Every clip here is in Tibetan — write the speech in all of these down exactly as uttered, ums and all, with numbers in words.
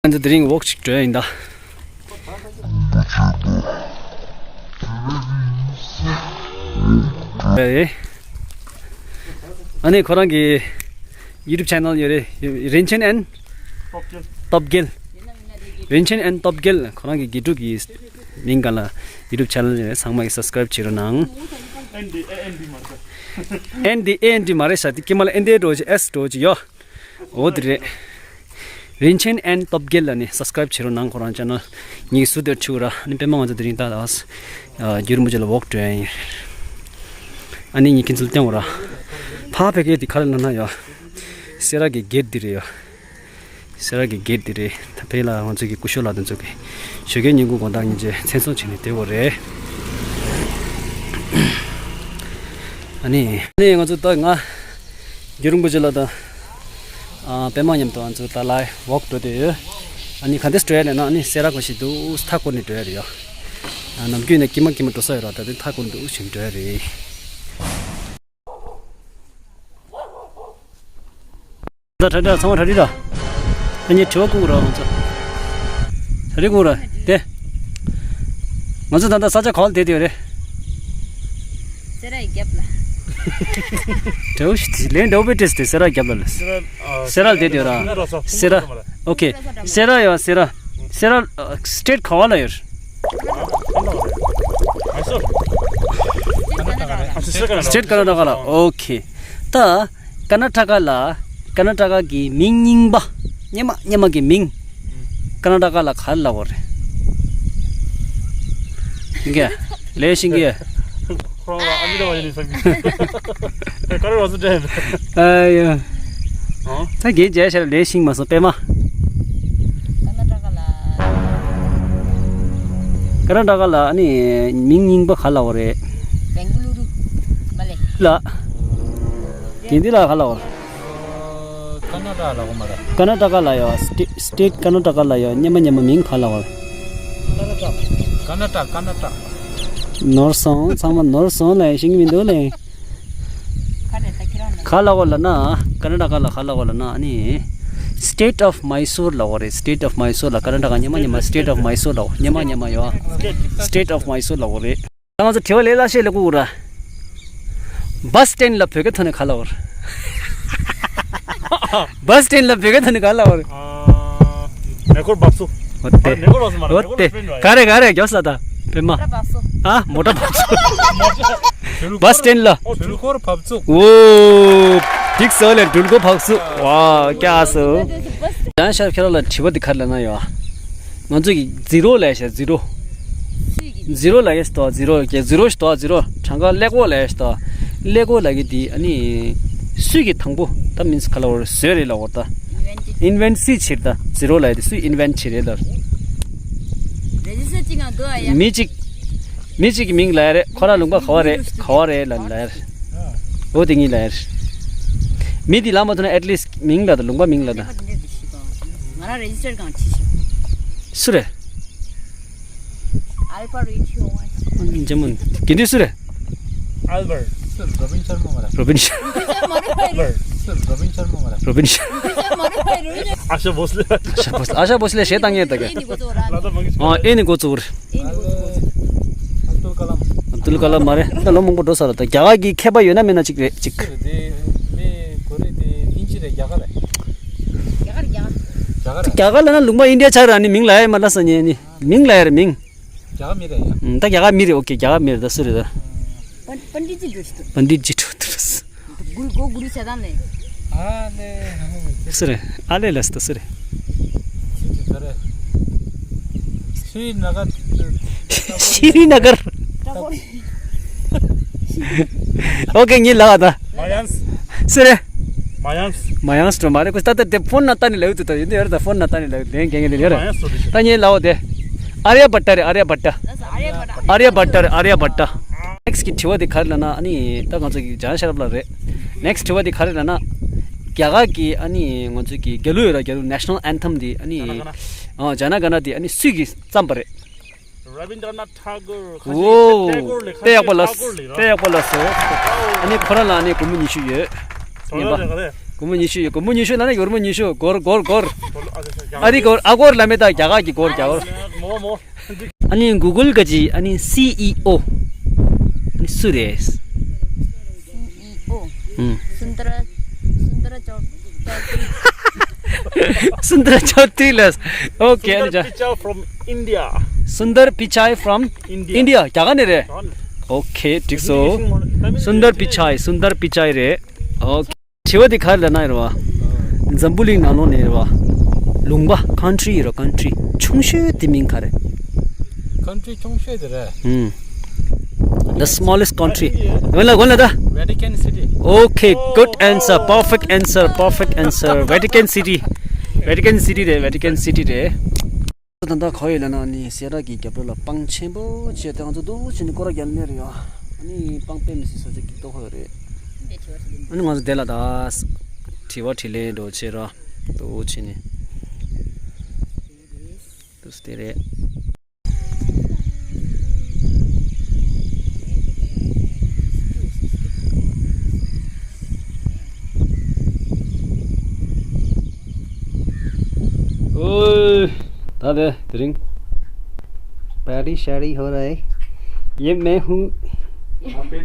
ང་ཚོ་དེ་རིང་ཝོག་ཅིག་འགྲོ་ཡ་ཡིན་ད། ཨེ། ཨ་ནི་ཁོ་རང་གི་YouTube channel ཡོད་རེད། རིན་ཆེན་ཨེན་སྟོབས་རྒྱལ། རིན་ཆེན་ཨེན་སྟོབས་རྒྱལ། ཁོ་རང་གི་དགེ་ཕྲུག་གི་མིང་ག་ལ་YouTube channel ཡོད་རེད། ཚང་མ་གི་subscribe བྱེད་རོགས་གནང་། ཨེན་འདི་ཨེ་ཨེན་འདི་མ་རེད། ཨེན་འདི་ཨེ་ཨེན་འདི་མ་རེད་ཤག་དེ་ཀྱེ་མ་ལ་ཨེན་འདི་འགྲོ་ཅི་ཨེས་འགྲོ་ཅི་ཡོ། འོ་དེ་རེད། རིན་ཆེན་ཨེན་སྟོབས་རྒྱལ་ལ་ནི་subscribe བྱེད་རོགས་གནང་། ཁོ་རང་channel ཉིག་སུ་དེར་ཆུ་ར་ནི་པད་མ་ང་ཚོ་དེ་རིང་ད་ད་རྒྱུ་རིན་པོ་ཆེ་ལ་ཝོག་འགྲོ་ཡ་ཡིན། ཨ་ནི་ཉིག་ཁྱིན་ཚུལ་སྟོན་འོ་ར། ཕ་ཕ་གི་དེ་ག་རེ་ལབ་ན་ཡོ། སེ་ར་གི་གེ་ཊི་དེ་རེད་ཡོ། སེ་ར་གི་གེ་ཊི་དེ་རེད། ད་ཕེ་ལ་ང་ཚོ་གི་སྐུ་ཞབས་ལགས་དེ་ཚོ་གི་ཞོགས་ཀའི་ཉིན་གུང་དགོང་དག་ཉིན་བྱེད་མཚན་སྲུང་བྱས་ནས་བསྡད་ཡོད་རེད། ཨ་ནི་ཨ་ནི་ང་ཚོ་ད་ང་རྒྱུ་རིན་པོ་ཆེ་ལགས་དང་ཨ་པད་མ་མཉམ་དུ་ང་ཚོ་ད་ལའི་ཝོག་འགྲོ་བསྡད་ཡོད། ཨ་ནི་ག་འདྲས་འགྲོ་ཡ་ལབ་ན་ཨ་ནི་སེ་ར་གོ་ཤི་འདུག་མཐའ་བསྐོར་ནས་འགྲོ་ཡ་རེད་ཡོ། ཨ་ནམ་རྒྱུན་ནས་ཀྱེ་མ་ཀྱེ་མ་འགྲོ་ས་ཡོད་ར། ད་དེ་མཐའ་བསྐོར་འདུག་ཕྱིན་འགྲོ་ཡ་རེད། ད་གྲ་སྒྲིག་ཚང་མ་གྲ་སྒྲིག་ར། ཨ་ནི་དྲི་བ་བསྐུར་ར་ང་ཚོ། གྲ་སྒྲིག་བསྐུར་ར་དེ། ང་ཚོ་ད་ལྟ་ས་ཆ་ག་པར་བསྡད་ཡོད་རེད། སེ་ར་ཡི་རྒྱབ་ལ། དྲི་བ་ཞིག་ལན་འདྲ་པོ་དྲིས་ཏེ་སེ་ར་རྒྱབ་ལ་ལ། སེ་ར་ལ་བསྡད་ཡོད་ར། སེ་ར། ཨོ་ཁེ། སེ་ར་ཡོད་སེ་ར། སེ་ར་སི་ཊེཊ་ག་པ་ལ་ཡོད། སི་ཊེཊ་ཀར་ནཱ་ཊ་ཀ་ལ། ཨོ་ཁེ། ད་ཀར་ནཱ་ཊ་ཀ་ལ་ཀར་ནཱ་ཊ་ཀ་གི་མིང་རྙིང་པ་སྔོན་མ་སྔོན་མ་གི་མིང་ཀར་ནཱ་ཊ་ཀ་ལ་ག་རེ་ལབ་པ་རེད། ཡིན་གྱི། ལས་ཤིང་གི། ཁོ་རང་ལ་ཨ་མི་ར་བ་ཡིན་ནི་བསམ་གྱི། ཨེ་ག་རེ་བ་སུ་དྲན། ཨ་ཡ། ཨོ། ད་གེ་རྒྱལ་ཤར་ལས་ཤིང་མ་སོང་པད་མ། ཀར་ནཱ་ཊ་ཀ་ལ། ཀར་ནཱ་ཊ་ཀ་ལ་ཨ་ནི་མིང་རྙིང་པ་ག་ལབ་པ་རེད། བེང་ག་ལུ་རུ། མ་ལེ། ལ། དེ་འདི་ལ་ག་ལབ་པ་རེད། ཀར་ནཱ་ཊ་ཀ་ལ་གོ་མ་རེད། ཀར་ནཱ་ཊ་ཀ་ལ་ཡོད། སི་ཊེ་སི་ཊེཊ་ཀར་ནཱ་ཊ་ཀ་ལ་ཡོད། སྔོན་མ་སྔོན་མ་མིང་ག་ལབ་པ་རེད། ཀར་ནཱ་ཊ་ཀར་ནཱ་ཊ། ནོར་སོང་། ཚང་མ་ནོར་སོང་ལ་ཤེས་ཀྱི་མི་འདུག་ལེ། ག་ལབ་པ་ལབ་ན། ཀར་ནཱ་ཊ་ཀ་ལ་ག་ལབ་པ་ལབ་ན་ཨ་ནི། State of Mysore ལབ་པ་རེད། State of Mysore ལ་ཀར་ནཱ་ཊ་ཀ་སྔོན་མ་སྔོན་མ་State of Mysore ལབ། སྔོན་མ་སྔོན་མ་ཡོད། State of Mysore ལབ་པ་རེད། ད་ང་ཚོ་དྲི་བ་ལས་སླ་ཤོས་ལ་བསྐུར་ར། བྷ་སི་སི་ཊེན་ཌ་ལ་བོད་སྐད་ཐོག་ནས་ག་ལབ་པ་རེད། བྷ་སི་སི་ཊེན་ཌ་ལ་བོད་སྐད་ཐོག་ནས་ག་ལབ་པ་རེད། ཨ། མེ་འཁོར་འབབ་སུ། འོ་དེ། མེ་འཁོར་འབབ་སུ་མ་རེད། འོ་དེ། མེ་འཁོར་འབབ་སུ། ག་རེ་ག་རེ་མགྱོགས་ས་ད། པད་མ། མོ་ཊ་འབབ་སུ། ཨ་མོ་ཊ་འབབ་སུ། བྷ་སི་སི་ཊེན་ཌ་ལ། འགྲུལ་འཁོར་འབབ་ཚུགས། འོ། འགྲིག་སོང་ལེ། འགྲུལ་འཁོར་འབབ་སུ། ཝ་ཀྱ་སོ། ཡང་ཤར་ཁྱེད་རང་ལ་དྲི་བ་འདི་ག་རེ་ལབ་ན་ཡོད། ང་ཚོ་གི་ཛི་རོ་ལབ་ཤག་ཛི་རོ། ཛི་རོ་ལབ་ཡས་ཏོ། ཛི་རོ་གི་ཛི་རོ་ཞིག་ཏོ། ཛི་རོ་གྲངས་ཀ་ཀླད་ཀོར་ལབ་ཡས་ཏོ། ཀླད་ཀོར་ལབ་ཀྱི་འདི་ཨ་ནི་སུས་ཀྱི་དང་པོ་ད་མིན་སི་ག་ལབ་པ་རེད། བཟོས་རེད་ལབ་པ་རེད་ད། ཨིན་ཝེན་ཊི་བྱས་རེད་ད། ཛི་རོ་ལབ་ཡས་དེ་སུས་ཨིན་ཝེན་ཊི་བྱས་རེད་ལབ། རེ་ཇི་སི་ཊར་ཅིག་ང་འདུག་ཨ་ཡ། མི་གཅིག་མི་གཅིག་གི་མིང་ལབ་ཡ་རེད། ཁོ་རང་ལུང་པ་ག་བ་རེད། ག་བ་རེད་ལབ་ལབ་ཡ་རེད། འོ་དེ་གཉིས་ལབ་ཡ་རེད། མི་དེ་ལབ་མ་ཐུབ་ན་ཨེཊ་ལིསི་ཊི་མིང་ལབ་དང་ལུང་པ་མིང་ལབ་དང་། ང་རང་རེ་ཇི་སི་ཊར་གང་བྱས་ཤག་སུ་རེད། ཨལ་ཕ་རེ་ཌི་ཡོ་ཝན། ཇེ་མོན། དགེ་འདུན་སུ་རེད། ཨལ་བར། རོ་བིན་ཤར་མ་མ་ར། རོ་བིན་ཤར། ཨལ་བར། རོ་བིན་ཤར་མ་མ་ར། རོ་བིན་ཤར། ཨ་ཤ་བོ་སི་ལེ། ཨ་ཤ་བོ་སི་ལེ། ཨ་ཤ་བོ་སི་ལེ་ཞེས་བཏང་ངེས་ད་གི། ཨེ་ནི་གོ་ཚུགས་ར། ཨ་ཨེ་ནི་གོ་ཚུགས་ར། ཨེ་ནི་གོ་ཚུགས་ར། ཨབ་ཏུལ་ཀ་ལམ། ཨབ་ཏུལ་ཀ་ལམ་མ་རེད། ད་ལོ་མང་པོ་འགྲོ་ས་རེད། ད་རྒྱ་གར་གྱི་མཁས་པ་ཡོད་ན་མེད་ན་གཅིག་རེད་གཅིག་དེ་མི་གོ་རེད་དེ་ཨིན་ཇི་རེད་རྒྱ་གར་རེད། རྒྱ་གར་རྒྱ་གར། རྒྱ་གར་རེད། རྒྱ་གར་ལབ་ན་ལུང་པ་ཨིན་ཌི་ཡ་ཆགས་ར། ནི་མིང་ལབ་ཡ་མ་ལ་ས་ཉེ་ནི་མིང་ལབ་ཡ་རེད་མིང་། རྒྱ་གར་མི་རེད་ཡ། ད་རྒྱ་གར་མི་རེད། ཨོ་ཁེ་རྒྱ་གར་མི་རེད། ད་སུ་རེད་ད། པན་པན་ཌི་ཏི་ཇི་འགྲོ་ཞིག་འདུག་པན་ཌི་ཏི་ཇི་འགྲོ་འདུག་རེད། གུ་རུ་གོ་གུ་རུ་ཆ་དང་ནས། ཨ་ལེ། སུ་རེད། ཨ་ལེ་ལ་སི་ད་སུ་རེད། ཤི་རི་ན་གར། ཤི་རི་ན་གར། ཨོ་ཁེ་ངས་ལབ་ད། མ་ཡང་། སུ་རེད། མ་ཡང་། མ་ཡང་སི་འགྲོ་མ་རེད། ཁོ་ད་ལྟ་དེ་ཕོན་ན་ལྟ་ནས་ལབ་འདུག་ད་ཡིན་དུས་ཡར་ད་ཕོན་ན་ལྟ་ནས་ལབ་ལན་རྒྱག་མཁན་དེ་ཡོད་རེད། མ་ཡང་སི་འགྲོ་དེ་ཤི། ད་ངས་ལབ་དེ། ཨ་རི་ཡ་བྷ་ཊ་རེད། ཨ་རི་ཡ་བྷ་ཊ། ཨ་རི་ཡ་བྷ་ཊ་རེད། ཨ་རི་ཡ་བྷ་ཊ། ནེག་སི་གི་དྲི་བ་དེ་ག་རེ་ལབ་ན་ཨ་ནི་ད་ང་ཚོ་གི་ཇན་ཤ་རབ་ལ་རེད། ནེག་སི་དྲི་བ་དེ་ག་རེ་ལབ་ན། རྒྱ་གར་གི་ཨ་ནི་ང་ཚོ་གི་རྒྱལ་གླུ་ཡོད་ར། རྒྱལ་གླུ་ནེ་ཤ་ནལ་ཨན་ཐམ་དེ་ཨ་ནི། ཨ་ཇ་ན་ག་ན་དེ་ཨ་ནི་སུས་གི་བརྩམས་པ་རེད། ར་བིན་དྲ་ནཱ་ཐ་གོར། ཨོ། ཏེ་ཡག་པོ་ལ། ཏེ་ཡག་པོ་ལ་སོ། ཨ་ནི་ཁོ་རང་ལ་ཨ་ནི་སྒོར་མོ་ཉི་ཤུ་ཡོད། ཉན་པ། སྒོར་མོ་ཉི་ཤུ་ཡོད། སྒོར་མོ་ཉི་ཤུ་ལབ་ན་སྒོར་མོ་ཉི་ཤུ། སྒོར་སྒོར་སྒོར། ཨ་རི་སྒོར། ཨ་སྒོར་ལབ་མེད་ད། རྒྱ་གར་གྱི་སྒོར། རྒྱ་སྒོར། ཨ་ནི་གུ་གུལ་གྱི་ཨ་ནི་སི་ཨི་ཨོ་ཨ་ནི་སུ་རེད། ཨུ། སུན་དར། སུན་དར་ཅོ། སུན་དར་ཅོ་ཏི་ལ། ཨོ་ཁེ། ཨ་ནི་ཅ། Sundar Pichai from India. སུན་དར་པི་ཆའི་from India. ཨིན་ཌི་ཡ། རྒྱ་གར་ནས་རེད། ཨོ་ཁེ། འགྲིག་སོང་། སུན་དར་པི་ཆའི། སུན་དར་པི་ཆའི་རེད། ཨོ་ཁེ། དྲི་བ་འདི་ག་རེ་ལབ་ན་ཡོད་རེད་བ། འཛམ་བུ་གླིང་ནང་ལོགས་ནས་རེད་བ། ལུང་པ། ཁོན་ཊི་རི་ཡོད་རེད། ཁོན་ཊི་རི་ཆུང་ཤོས་དེ་མིང་ག་རེ། ཁོན་ཊི་རི་ཆུང་ཤོས་དེ་རེད། ཨུམ། The smallest country. གོ་ལ་གོ་ལ་ད། Vatican City. Okay, good answer. Perfect answer. Perfect answer. Vatican City. Vatican City རེད། Vatican City རེད། ད་ལྟ་ག་ཡོད་ལབ་ན་ནི་སེ་ར་གི་རྒྱབ་ལོགས་ལ་སྤང་ཆེན་པོ་བྱས་ཏེ། ང་ཚོ་འདུག་བྱས་ནས་སྐོར་ར་རྒྱག་ནས་རེད་ཡ། ཨ་ནི་སྤང་དཔེ་མི་སྲིད་ས་ཆ་སྐྱིད་ཏོག་ཧོ་རེད། ཨ་ནི་ང་ཚོ་དེ་ལ་ད་དྲི་བ་དྲིས་ལན་འགྲོ་བྱེད་ར་འདུག་བྱས་ནས། འདུག་སེ་རེད། ཨོའི། ད་དེ་དེ་རིང་པར་ཊི་ཤར་ཊི་ཧོ་རེད། ཡེ་མེ་ཧུ།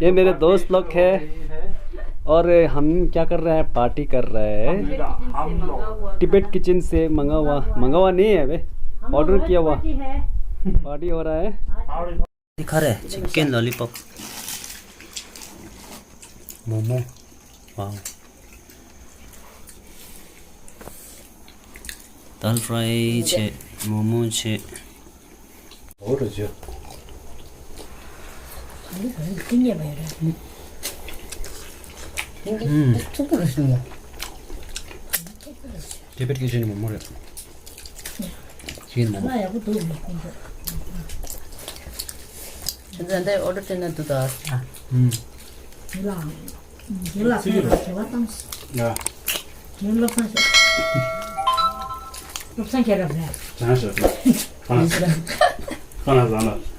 ཡེ་མེ་རེ་དོསྟ་ལོག་ཧེ། ཨོ་རེ་ཧམ་ཀྱ་ཀར་རེ། པར་ཊི་ཀར་རེ། Tibet kitchen से मंगावा। मंगावा नहीं है बे, ऑर्डर किया हुआ। पार्टी हो रहा है। འདི་ག་རེ། ཅི་ཀེན་ལོ་ལི་པོབ། མོག་མོག་ཝའོ། དཱལ་ཕྲའི་བྱས། མོག་མོག་བྱས། འོ་རེད་ཅེ། ཨུམ། ཏི་བེད་ཀི་ཅན་མོག་མོག་རེད། ཅིན་མོག་མོག་ཁྱེད་ཚོ་འདི་ཨོ་ཌར་སྤྲད་ན་འདུག་ད། ཨུམ། དེ་ལ། དེ་ལ་ཕན་པ་དྲི་བ་བཏང་། ཡ། དེ་བློ་བཟང་ཤོག་བློ་བཟང་ཁྱེད་རབ་རེད། བཟང་ཤོག་ཁོ་ན་བཟང་ལ།